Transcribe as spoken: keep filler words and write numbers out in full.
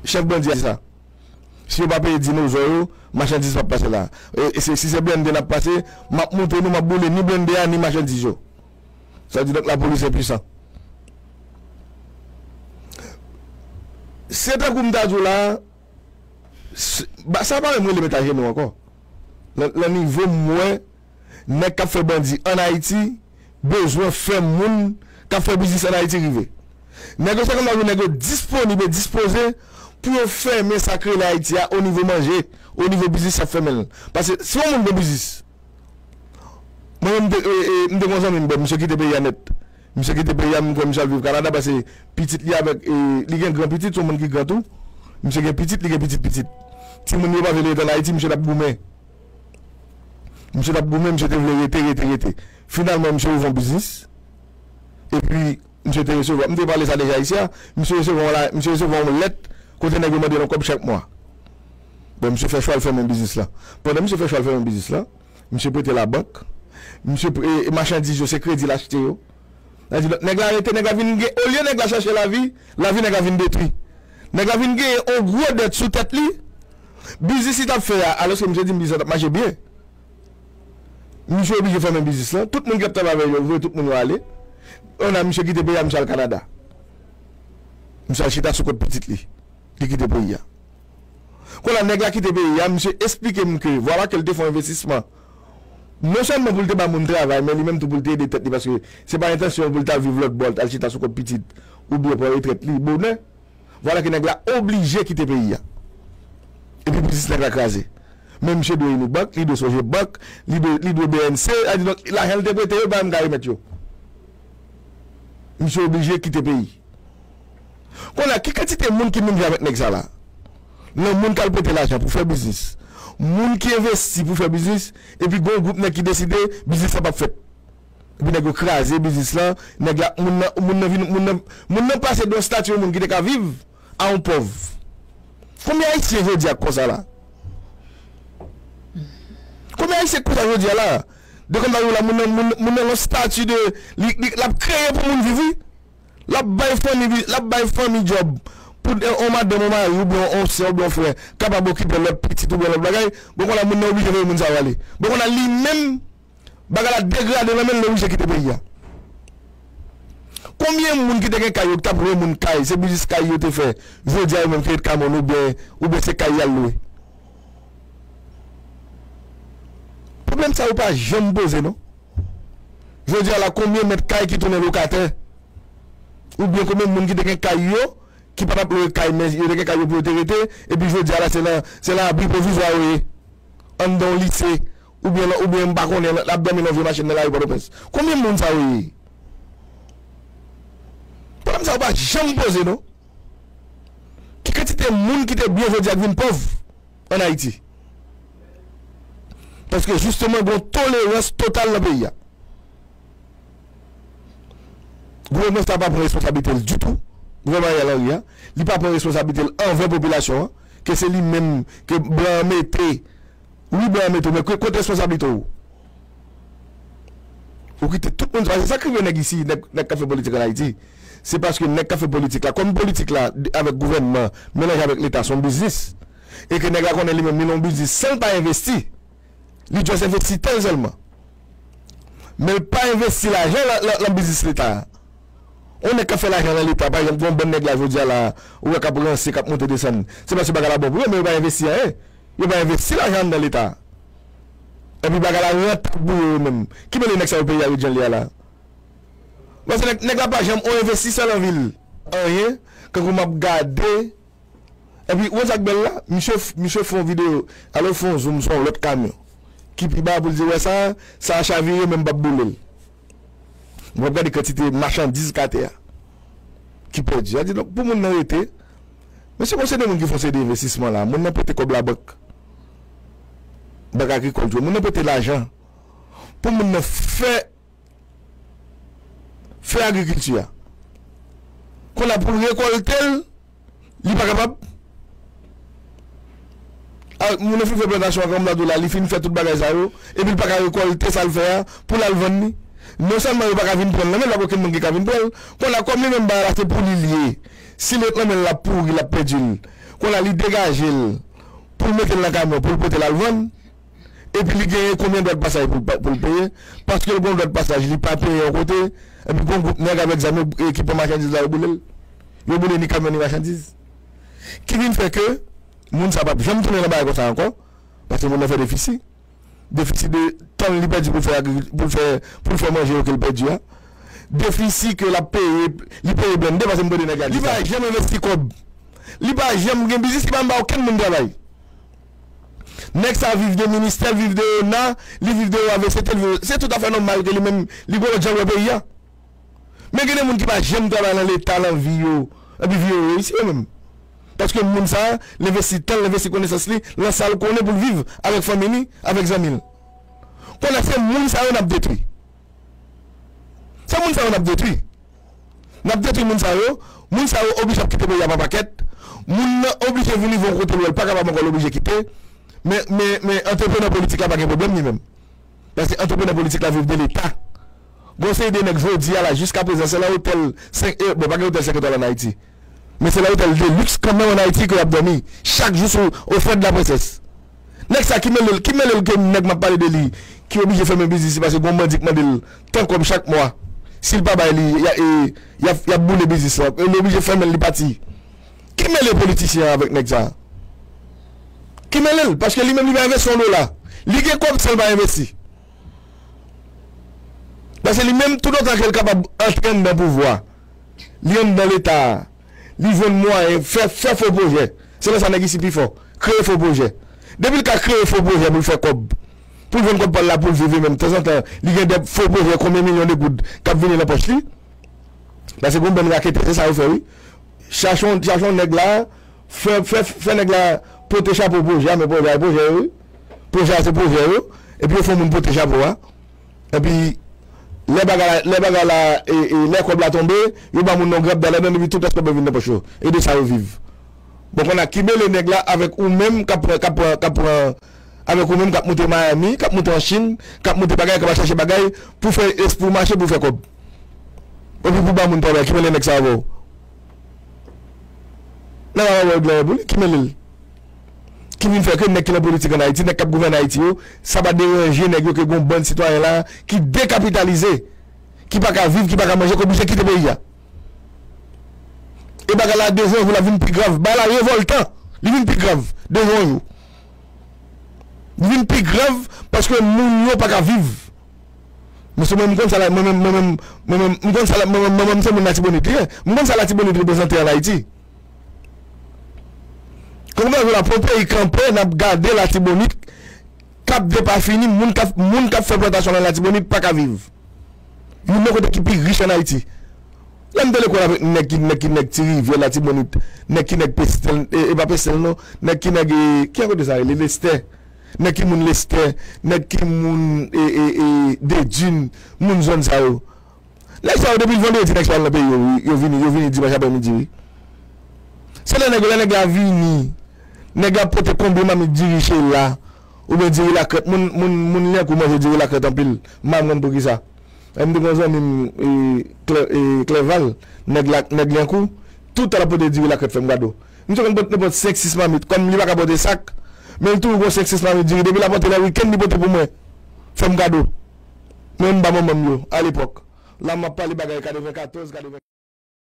chèf bandi a di sa. Si yo pa peye dinozò yo, machandiz p ap pase la. E, e se, si se blende n ap pase, m ap montre nou, m ap boule ni blende a, ni machandiz yo. Sa di donk lapolis enpisan. Se tankou m ta di w la, s- ba- sa pa menm rele met ajenou ankò. Nan, nan nivo m wè, nèg k ap fè bandi ann Ayiti bezwen fè moun k ap fè biznis ann Ayiti rive. Nèg yo, se kòm nèg yo disponib e dispoze pou yo fèmen sa k rele Ayiti a, o nivo manje, o nivo biznis y ap fèmen l. Paske si yon moun gen biznis, mwen menm, m te, e, e, m te gen yon zanmi m, bon, misye kite peyi a nèt. Misye kite peyi a, m kwè misye al viv Kanada, paske pitit li avèk, e, li gen gran pitit, se yon moun ki gran tou. Misye gen pitit, li gen pitit pitit. Timoun yo pa vle rete ann Ayiti, misye t ap goumen. Misye t ap goumen, misye te vle rete, rete, rete. Finalman, misye ouvè yon biznis. Epi, misye te resevwa, m te pale sa deja isi a, misye resevwa yon la, misye resevwa yon lèt kote nèg yo mande l yon kòb chak mwa. Bon, misye fè chwa l fèmen biznis la. Pandan misye fè chwa l fèmen biznis la, misye prete labank. Misye pre- e, e machandiz yo, se kredi l achte yo. Sa di, nèg la rete, nèg la vin gen, olye nèg la chache lavi, lavi nèg la vin detwi. Nèg la vin gen yon gwo dèt sou tèt li. Biznis li t ap fè a, alòske misye di m biznis la t ap mache byen. Misye oblije fèmen biznis lan. Tout moun ki t ap travay avè l yo, voye tout moun yo ale. Kounye a, misye kite peyi a, misye al Kanada. Misye al chita sou kont pitit li. Li kite peyi a. Kounye a, nèg la kite peyi a, misye esplike m ke, vwala ke l te fè yon envestisman. Non sèlman pou l te ba moun travay, men li menm tou pou l te ede tèt li, paske se pa entansyon pou l ta viv lòt bò, al chita sou kont pitit, oubyen pran retrèt li bonè. Vwala ke nèg la oblije kite peyi a. Epi biznis nèg la kraze. Men misye dwe Unibank, li dwe Sogebank, li dwe, li dwe B N C, sa di donk, lajan l te prete yo, pa menm ka remèt yo. Misye oblije kite peyi. Kounye a, ki kantite moun ki menm jan avèk nèg sa la? Nan moun k al prete lajan pou fè biznis, moun ki envesti pou fè biznis, epi gon gwoup nèg ki deside biznis la p ap fèt. Epi nèg yo kraze biznis lan, nèg la, moun nan, moun nan vin, moun nan, moun nan pase de yon stati yon moun ki te ka viv a yon pòv. Konbyen Ayisyen jodi a k konsa la? Konbyen Ayisyen k konsa jodi a la? De kòm sa yo la, moun nan, moun, moun nan nan stati de, li, li, l ap kreye pou moun viv, wi. L ap bay fanmi, li, l ap bay fanmi djòb. Pou de- yon madanm, yon mari, oubyen yon sè, oubyen yon frè, kapab okipe lòt pitit, oubyen lòt bagay. Bon, kounye a moun nan oblije voye moun sa yo ale. Bon, kounye a li menm, bagay la degrade nan men l, li oblije kite peyi a. Konbyen moun ki te gen kay yo, ki t ap lwe moun kay, se biznis kay yo te fè, jodi a yo menm ki ret kamòn oubyen, oubyen se kay y al lwe? Pwoblèm sa yo pa janm poze, non. Jodi a la, konbyen mèt kay ki tounen lokatè? Oubyen konbyen moun ki te gen kay yo, ki pa t ap lwe kay, men yo te gen kay yo pou yo te rete, epi jodi a la, se nan, se nan abri pwovizwa yo ye. Anndan yon lise, oubyen nan, oubyen m pa konnen, nan, ap dòmi nan vye machin nan lari Pòtoprens. Konbyen moun sa yo ye? Pwoblèm sa yo pa janm poze, non. Ki kantite moun ki te byen jodi a k vin pòv ann Ayiti? Paske jisteman, gen yon tolerans total nan peyi a. Gouvènman sa pa pran responsablite l ditou. Gouvènman Ariel Henry a, li pa pran responsablite l anvè popilasyon an, ke se li menm, ke blan an mete. Wi, blan an mete w, men ke- kote responsablite w? Ou kite tout moun, paske sa k rive nèg isi, nèg, nèg k ap fè politik ann Ayiti, se paske nèg k ap fè politik la, kòm politik la, avèk gouvènman, melanje avèk Leta, se yon biznis, e ke nèg la konnen li menm, li nan yon biznis, san l pa envesti, li just envesti tan l sèlman. Men l pa envesti lajan lan, lan, lan biznis Leta a. Yon nèg k ap fè lajan nan Leta, pa egzanp, gen yon bann nèg la jodi a la, ou wè k ap ranse, k ap monte desann. Se paske bagay la bon pou yo, men yo pa envesti anyen. Yo pa envesti lajan anndan Leta. Epi bagay la rantab pou yo, yo menm. Ki mele nèg sa yo peyi a ret jan l ye a la? Paske nèg, nèg la pa janm yon envestisè nan vil. Anyen, kankou m ap gade, epi, ou wè sa k bèl la? Misye, misye fè yon videyo, alò fè yon zoom sou yon lòt kamyon. Ki pi ba pou l di, wè sa, sa a chavire, men m p ap boule l. W ap gade kantite machandiz k atè a. Ki pèdi. Sa di, donk, pou moun nan rete, men se yon seri de moun ki fè yon seri de envestisman la. Moun nan prete kòb labank. Bank agrikòl, tou. Moun nan prete lajan. Pou moun nan fè fè agrikilti a. Kounye a pou l rekòlte l, li pa kapab. A, moun nan fin fè plantasyon an, kòm m ta di w la, li fin fè tout bagay sa yo, epi l pa ka rekòlte sa l fè a, pou l al vann li. Non sèlman yo pa ka vin pran l nan men l, pa gen okenn moun ki ka vin pran l. Kounye a, kòm li menm bagay la se pou li l ye, si l ret nan men l, l ap pouri, l ap pèdi l. Kounye a, li degaje l pou l mete l nan kamyon, pou l pote l al vann. Epi li genyen konbyen dwa de pasaj pou l pa- pou l peye? Paske l gen dwa de pasaj, li pa peye yon kote. Epi gen gwoup nèg avèk zam yo ki pran machandiz la, yo boule l. Yo boule ni kamyon ni machandiz. Ki vin fè ke moun sa p ap janm tounen nan bagay konsa ankò. Paske moun nan fè defisi. Defisi de tan li pèdi pou l fè agrikil- pou l fè pou l fè manje yo ke l pèdi a. Defisi ke l ap peye, li peye blende paske m tande nèg la di sa. Li pa janm envesti kòb. Li pa janm gen biznis, li pa janm ba okenn moun travay. Nèg sa viv de ministè, l viv de ona, li viv de O A V C T, li viv- se tout afè nòmal ke li menm li gon lòt jan l wè peyi a. Men gen de moun ki pa janm travay nan leta nan vi yo, epi vi yo reyisi yo menm. Paske moun sa, l envesti tan, l envesti konesans li nan sa l konnen pou l viv avèk fanmi li, avèk zanmi l. Kounye a se moun sa yo n ap detwi. Se moun sa yo n ap detwi. N ap detwi moun sa yo. Moun sa yo oblije ap kite peyi a pa pakèt. Moun nan oblije vin rive yon kote l wè l pa kapab ankò, l oblije kite. Men, men, men antreprenè politik la pa gen pwoblèm li menm. Paske antreprenè politik la viv de leta. Gon seri de nèg jodi a la, jiska prezan, se nan otèl senk, e, bon, pa gen otèl senk etwal ann Ayiti. Men se nan otèl de luks kanmenm ann Ayiti ke y ap dòmi. Chak jou sou ofrand la prensès. Nèg sa ki mele l, ki mele l ke nèg m ap pale de li, ki oblije fèmen biznis li paske gon bandi k mande l tan kòb chak mwa. Si l pa bay li, y a, e, y ap, y ap boule biznis la. E li oblije fèmen l, li pati. Ki mele politisyen an avèk nèg sa? Ki mele l? Paske li menm li pa envesti yon dola. Li gen kòb san l pa envesti. Paske li menm, toutotan ke l kapab antre anndan pouvwa, li anndan leta a, li jwenn mwayen fè, fè fo pwojè. Se lè sa nèg isi pi fò. Kreye fo pwojè. Depi l ka kreye fo pwojè pou l fè kòb, pou l jwenn kòb pa l la pou l viv, e menm tanzantan, li gen de fo pwojè, konbyen milyon de goud k ap vini nan pòch li. Paske gon bann raketè, se sa yo fè, wi. Chache yon, chache yon nèg la, fè, fè, fè nèg la pote chapo pwojè a, men pwojè a, e pwojè yo, wi. Pwojè a, se pwojè yo. Epi yo fè yon moun pote chapo a. Epi, lè bagay la, lè bagay la, e, e, lè kòb la tonbe, yo ba moun nan grap daladan, epi tout rès kòb yo vin nan pòch yo. E de sa yo viv. Bon, kounye a, ki mele nèg la avèk ou menm k ap pran, k ap pran, k ap pran, avèk ou menm k ap moute Miami, k ap moute an Chin, k ap moute bagay, k ap al chache bagay pou fè, pou mache, pou fè kòb. Epi pou ba moun travay, ki mele nèg sa avè w? Nèg la pa wè glanyen pou li, ki mele l? Ki vin fè ke nèg ki nan politik ann Ayiti, nèg k ap gouvène Ayiti yo, sa pa deranje nèg yo ke gon bann sitwayen la ki dekapitalize, ki pa ka viv, ki pa ka manje, ki oblije kite peyi a. E bagay la, de jou an jou, l ap vin pi grav. Bagay la revòltan. Li vin pi grav de jou an jou. Li vin pi grav paske moun yo pa ka viv. Mesye, mwen, m konn sa la, mwen menm, mwen menm, mwen menm, m konn sa la, mwen menm, mwen menm, se moun Latibonit li ye. M konn sa Latibonit reprezante ann Ayiti. Konprann, la pou yon peyi kanpe, n ap gade Latibonit k ap depafini, moun k ap, moun k ap fè plantasyon nan Latibonit pa ka viv. Youn nan kote ki pi rich ann Ayiti. Lè m te lekòl avèk nèg ki, nèg ki nèg Ti Rivyè, Latibonit, nèg ki nèg Pesten, e, e pa Pesten non, nèg ki nèg, e, ki kote sa rele, Lestè. Nèg ki moun Lestè, nèg ki moun, e, e, e, Dedin, moun zòn sa yo. Nèg sa yo, depi l vandredi, nèg sa yo al nan peyi yo, wi. Yo vini, yo vini dimanch aprèmidi, wi. Se lè nèg yo, lè nèg la vini, nèg la pote konbyen mamit diri Chela, oubyen diri Lakrèt. Moun, moun, moun Lyankou manje diri Lakrèt anpil. M pa konn poukisa. E m te gen yon zanmi m, e, Klè-, e, Klèval, nèg la, nèg Lyankou, tout tan l ap pote diri Lakrèt, fè m gade w. Misye konn pote nenpòt senk, sis mamit. Kòm li pa ka pote sak, men li toujou gon senk, sis mamit diri. Depi l ap antre nan wikenn, li pote pou mwen. Fè m gade w. Mwen, m ba manman m yo, alepòk. La, m ap pale bagay katrevenkatòz, katreven.